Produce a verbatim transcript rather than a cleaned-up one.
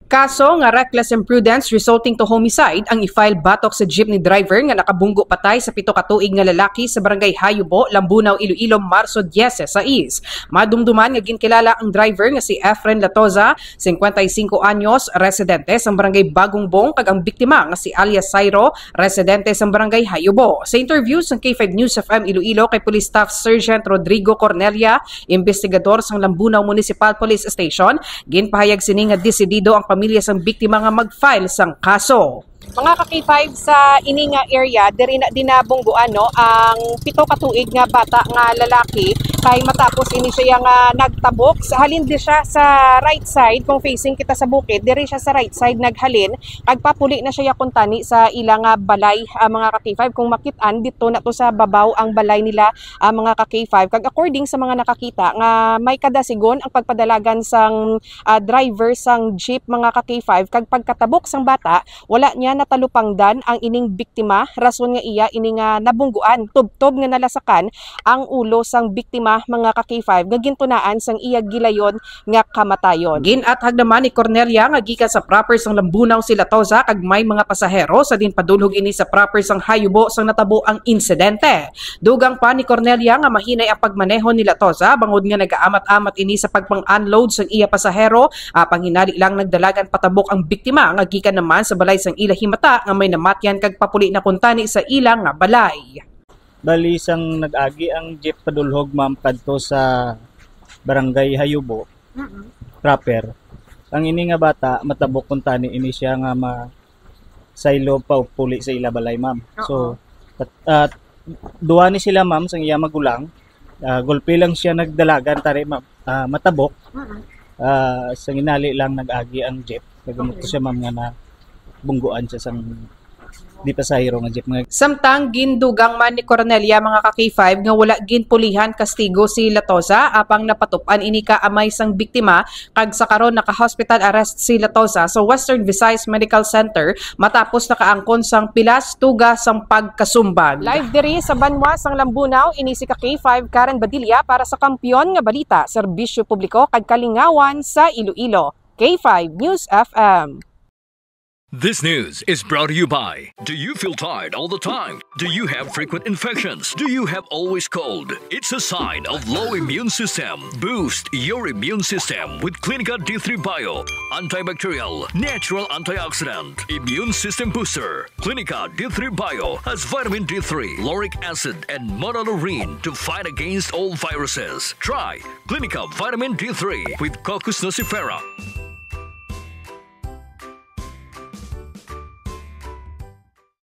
Kaso nga reckless imprudence resulting to homicide ang i-file batok sa jeepney driver nga nakabunggo patay sa pito ka tuig nga lalaki sa Barangay Hayubo, Lambunao, Iloilo, Marso diyesisais. Madumduman nga ginkilala ang driver nga si Efren Latoza, singkwenta y singko anyos, residente sa Barangay Bagong Bong, kag ang biktima nga si alias Sairo, residente sa Barangay Hayubo. Sa interview sa K five News F M Iloilo kay Police Staff Sergeant Rodrigo Cornelia, imbestigador sang Lambunao Municipal Police Station, ginpahayag sini nga desidido ang pamilya sang biktima nga mag-file sang kaso. Mga ka-K five, sa ini nga area, diri na dinabungguan, no, ang pito ka tuig nga bata nga lalaki, kay matapos ini siya nga nagtabok, sa halin di siya sa right side, kung facing kita sa bukid, diri siya sa right side naghalin, kag papuli na siya kuntani sa ila nga balay, ah, mga ka-K five. Kung makit-an, dito na to sa babaw ang balay nila, ah, mga ka-K five. Kag according sa mga nakakita nga may kadasigon ang pagpadalagan sang, ah, driver sang jeep, mga ka-K five, kag pagkatabok sang bata, wala niya natalupangdan ang ining biktima, rason nga iya ini nga nabungguan, tubtob nga nalasakan ang ulo sang biktima, mga ka-K five, nga gintunaan sang iya gilayon nga kamatayon. Gin-athag naman ni Cornelia nga gikan sa proper sang Lambunao si Latoza kag may mga pasahero sa din padulhog ini sa proper sang Hayubo sang natabo ang insidente. Dugang pa ni Cornelia nga mahinay ang pagmaneho ni Latoza bangod nga nagaamat-amat ini sa pagpang-unload sang iya pasahero, apang hinali lang nagdalagan patabok ang biktima nga gikan naman sa balay sang ila himata nga may namatyan kag papuli na kuntani sa ila nga balay. Bali, sang nag-agi ang jeep padulhog, ma'am, kadto sa Barangay Hayubo, Mm-mm. proper. Ang ini nga bata, matabok kuntani ini siya nga ma-, saylo pa ug puli sa ila balay, ma'am. Oo. So, tat-, ah, duha ni sila, ma'am, sang iya magulang. Ah, gulpi lang siya nagdalagan, tari, ma'am. Ah, matabok. Mm-mm. Ah, sang inali lang nag-agi ang jeep. Nagumot Okay. siya, ma'am, nga na bungguan siya sang di pasahero nga jeep nga Samtang gindugang man ni Cornelia, mga ka-K five, nga wala ginpulihan kastigo si Latoza, apang napatup-an ini ka amay sang biktima, kag sa karon naka-hospital arrest si Latoza sa Western Visayas Medical Center matapos nakaangkon sang pilas tuga sang pagkasumbag. Live diri sa banwa sang Lambunao, ini si ka K five Karen Badilla para sa Kampiyon nga Balita, Serbisyo Publiko kag Kalingawan sa Iloilo. K five News F M. This news is brought to you by. Do you feel tired all the time? Do you have frequent infections? Do you have always cold? It's a sign of low immune system. Boost your immune system with Clinica D three Bio. Antibacterial, natural antioxidant, immune system booster. Clinica D three Bio has vitamin D three, lauric acid, and monolaurin to fight against all viruses. Try Clinica Vitamin D three with Cocos nucifera.